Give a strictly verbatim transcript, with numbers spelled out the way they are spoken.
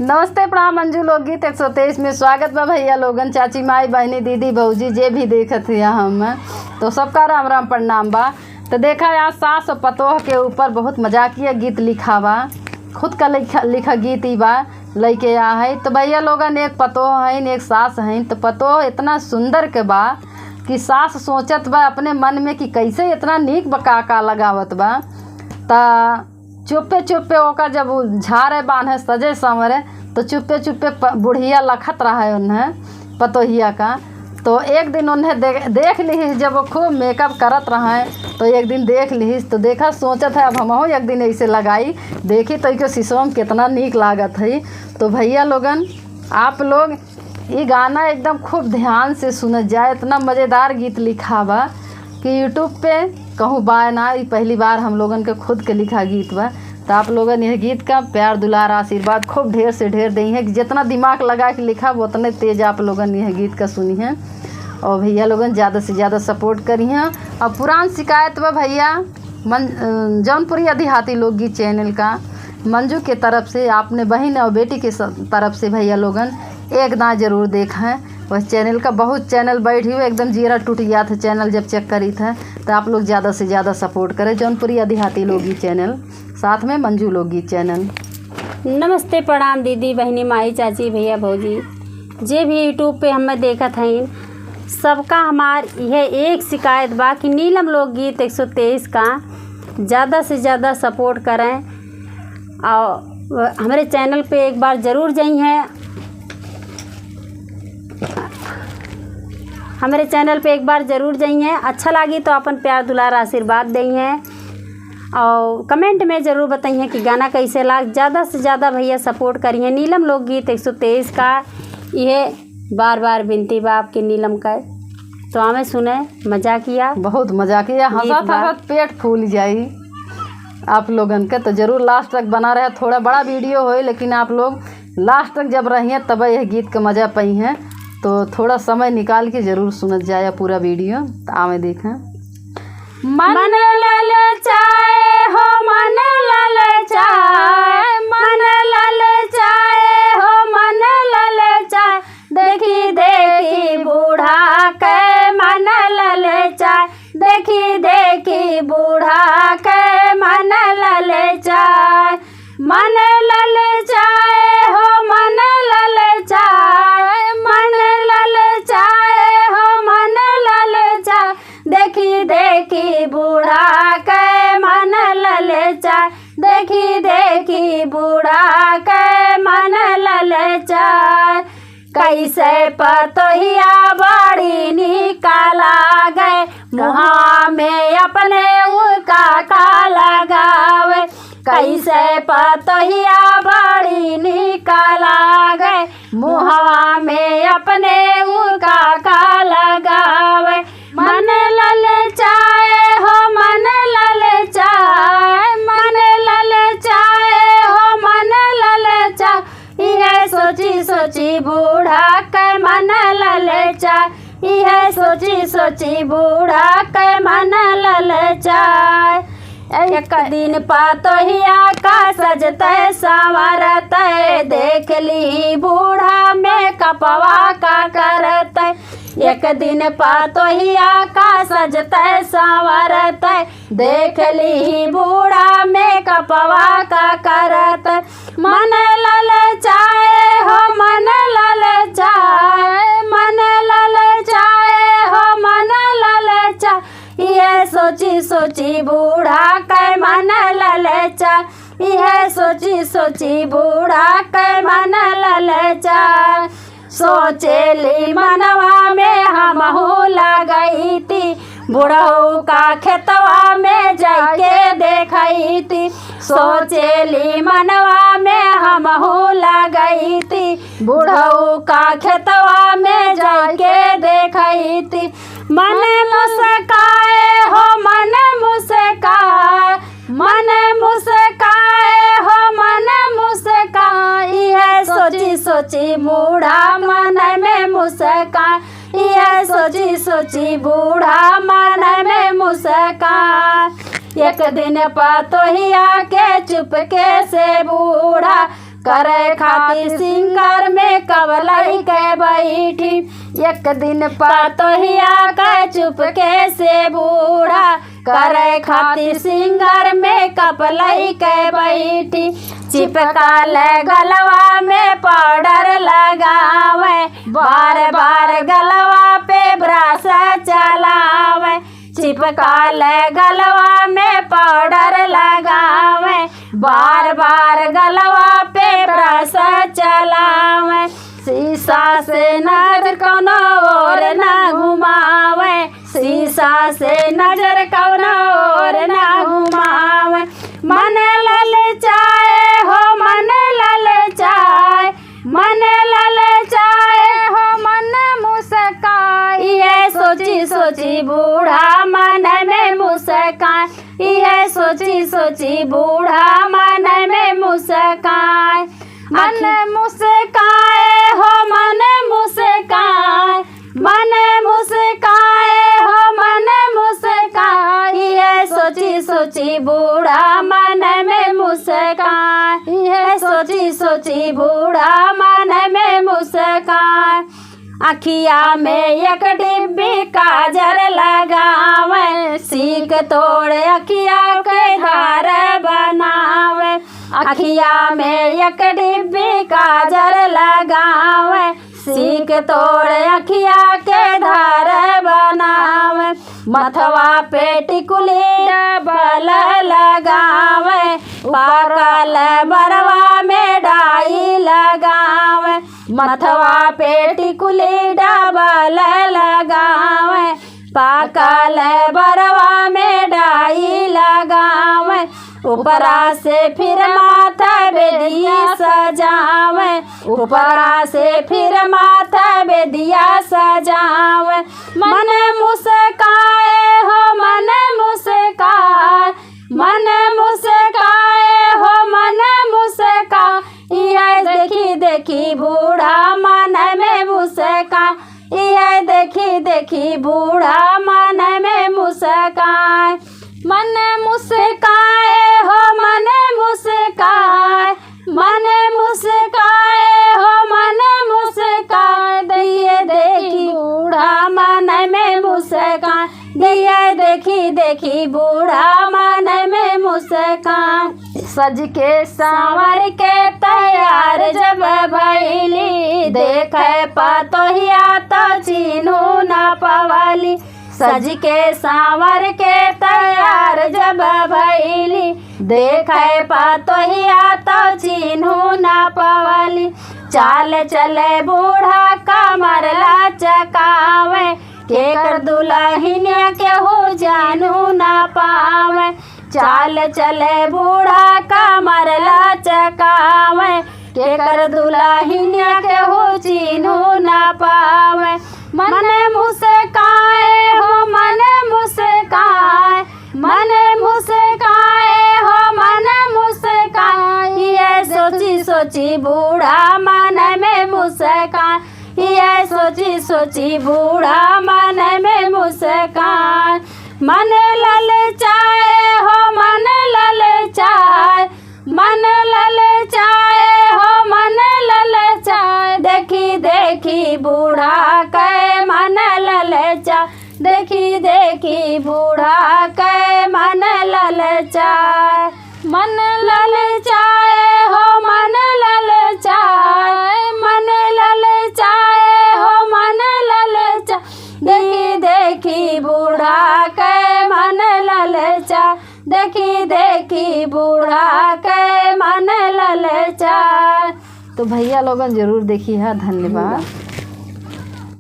नमस्ते, प्रणाम। मंजू लोकगीत एक सौ तेईस में स्वागत बा भैया लोगन, चाची, माई, बहिनी, दीदी, भौजी, जे भी देखत हिया हम, तो सबका राम राम, प्रणाम बा। तो देखा, यहाँ सास और पतोह के ऊपर बहुत मजाकिया गीत लिखा बा, खुद का लिखा, लिखा गीत ही बा, लइके आ है। तो भैया लोगन, एक पतोह है, एक सास है, तो पतोह इतना सुंदर के बा कि सास सोचत बा अपने मन में कि कैसे इतना नीक बा, का, का लगावत बा। त चुप्पे चुप्पे ओकर जब उ झारे बान्हे सजे संवरे, तो चुप्पे चुप्पे प-, बुढ़िया लखत रहे उन्हें, पतोहिया का। तो एक दिन उन्हें दे-, देख लिहिस, जब वो खूब मेकअप करत रहे, तो एक दिन देख लिहिस, तो देखा, सोचत है, अब हमहू एक दिन ऐसे लगाई, देखी तो इको सिसवा में कितना नीक लागत है। तो भैया लोगन, आप लोग ई गाना एकदम खूब ध्यान से सुनत जाए, इतना मज़ेदार गीत लिखा बा कि YouTube पे कहूँ बा ना, ई पहली बार हम लोगन के खुद के लिखा गीत बा। तो आप लोगन यह गीत का प्यार, दुलार, आशीर्वाद खूब ढेर से ढेर देइहें कि जितना दिमाग लगा के लिखा, उतने तेज आप लोगन यह गीत का सुनिहें। और भैया लोगन ज़्यादा से ज़्यादा सपोर्ट करिहें। और पुरान शिकायत बा भैया, मन-, अ, जौनपुरी अधिहाती लोकगीत चैनल का मंजू के तरफ से, आपने बहिन और बेटी के स-, तरफ से भैया लोगन एक दाएँ जरूर देखें। वह चैनल का बहुत चैनल बैठी हुई एकदम जीरा टूट गया था चैनल जब चेक करी था। तो आप लोग ज़्यादा से ज़्यादा सपोर्ट करें जौनपुरी अधिहाती लोकगीत चैनल, साथ में मंजू लोकगीत चैनल। नमस्ते, प्रणाम दीदी, बहिनी, माई, चाची, भैया, भौजी, जे भी YouTube पे हमें देखत हईन, सबका हमार यह एक शिकायत बा कि नीलम लोकगीत एक सौ तेईस का ज़्यादा से ज़्यादा सपोर्ट करें और हमरे चैनल पे एक बार ज़रूर जइहें, हमरे चैनल पे एक बार ज़रूर जइहें। अच्छा लागी तो अपन प्यार, दुलार, आशीर्वाद देइहें और कमेंट में ज़रूर बताइहें कि गाना कैसे लाग। ज़्यादा से ज़्यादा भैया सपोर्ट करिहें नीलम लोकगीत एक सौ तेईस का, यह बार बार विनती बा आपके नीलम का। तो आवे सुने मजाकिया। बहुत मजाकिया, गीत हंसत बा। हंसत पेट फूल जाई आप लोगन के। तो जरूर लास्ट तक बना रहे, थोड़ा बड़ा वीडियो होई, लेकिन आप लोग लास्ट तक जब रहिए तब यह गीत का मजा पइहें। तो थोड़ा समय निकाल के जरूर सुनत जाए पूरा वीडियो। तो आवे देखें। मन ललचाए हो, मन ललचाए, मन ललचाए हो, मन ललचाए। देखी देखी बूढ़ा के मन ललचाए, देखी देखी बूढ़ा के मन ललचाए। मन ललचाए हो, मन ललचाए, मन ललचाए हो, मन ललचाए। देखी देखी बूढ़ा के मन ललचाए, देखी देखी बूढ़ा के मन ललचाए। कैसे पतोहिया बड़ी निक लागे, मुहवा में अपने उका का लगावे। कैसे पतोहिया बड़ी निक लागे, मुहवा में अपने उका का लगावे। मन ललचाए हो, मन ललचाए, मन ललचाए हो, मन ललचाए। इहे सोची सोची बूढ़ा के मन ललचाए, इहे सोची सोची बूढ़ा के मन ललचाए। एक दिन पतोहिया का सजते संवरते, देख ली बूढ़ा मेकअपवा का करते। एक दिन पतोहिया का सजते संवरते, देख ली बूढ़ा मेकअपवा का करते। मन ललचाए हो, मन ललचाए, मन ललचाए हो, मन ललचाए। इहे सोची सोची बूढ़ा के मन ललचाए, इहे सोची सोची बूढ़ा के मन ललचाए। सोचेली मनवा में हमहू लगइती, बुढ़ऊ का खेतवा में जाइके देखइती। सोचेली मनवा में हमहू लगइती, बुढ़ऊ का खेतवा में जाइके देखइती। मन मुस्काए हो, मन मुस्काए, मन मुस्काए हो, मन मुस्काए। इहे सोची सोची बूढ़ा मन में मुस्काए, इहे सोची सोची बूढ़ा मन में मुस्काए। एक दिन पतोहिया के चुपके से बूढ़ा करे खातिर सिंगार मेकअप लइके बैठी। एक दिन पतोहिया के चुपके से बूढ़ा करे खातिर सिंगार मेकअप लइके बैठी। चिपकाले गलवा में पाउडर लगावे, बार बार गलवा पे ब्रश चलावे। चिपकाले गलवा में पाउडर लगावे, बार बार गलवा पे ब्रश चलावे। शीशा से नजर कौनो ओर न घुमावे, शीशा से नजर कौनो ओर न घुमावे। मन ललचाए हो, मन ललचाए, मन ललचाए हो, मन मुस्काए। इहे सोची सोची बूढ़ा मन में मुस्काए, इहे सोची सोची बूढ़ा मन में मुस्काए। मन आखिर मुस्काए हो, मन मुस्काए, मन मुस्काए हो, मन मुस्काए। इहे सोची सोची बूढ़ा मन में मुस्काए, इहे सोची सोची बूढ़ा मन में मुस्काए। अखिया में एक डिब्बी काजर लगावे, सीख तोड़ अखिया के धार बनावे। अखिया में एक डिब्बी काजर लगावे, सीख तोड़ अखिया के धार बनावे। मथवा पे टिकुली डबल लगावे, पाकल बरवा में डाई लगावे। मथवा पे टिकुली डबल लगावे, पाकल बरवा में डाई लगावे। ऊपरा से फिर माथा बेदिया सजावे, ऊपरा से फिर माथा बेदिया सजावे। मन मुस्काए हो, मन मुस्काए, मन मुस्काए हो, मन मुस्काए। इहे देखी देखी बूढ़ा मन में मुस्काए, इहे देखी देखी बूढ़ा मन में मुस्काए। मन मुस्काए हो, मन मुस्काए, मन मुस्काए हो, मन मुस्काए। दिए देखी बूढ़ा मन में मुस्काए, दिए देखी देखी बूढ़ा मन में मुस्काए। सज के संवर के तैयार जब भइली, देखे पतोहिया तो चिन्हू न पवली। सज के संवर के तैयार जब भइली, देखे पतोहिया तो चिन्हू न पवली। चाल चले बूढ़ा कमर लचकावे, केकर दुलहिनिया केहू जानू न पावे। चाल चले बूढ़ा कमर लचकावे, केकर दुलहिनिया केहू चिन्हू न पावे। मन मुस्काए हो, मन मुस्काए, मन मुस्काए हो, मन मुस्काए। इहे सोची सोची बूढ़ा मन में मुस्काए, इहे सोची सोची बूढ़ा मन में मुस्काए। मन ललचाए हो, मन ललचाए, मन ललचाए हो, मन ललचाए। देखी देखी बूढ़ा के मन ललचाए, देखी देखी बूढ़ा के मन ललचाए। मन ललचाए हो, मन ललचाए, मन ललचाए हो, मन ललचाए। देखी देखी बूढ़ा के मन ललचाए, देखी देखी बूढ़ा के मन ललचाए। तो भैया लोगन जरूर देखी है। धन्यवाद।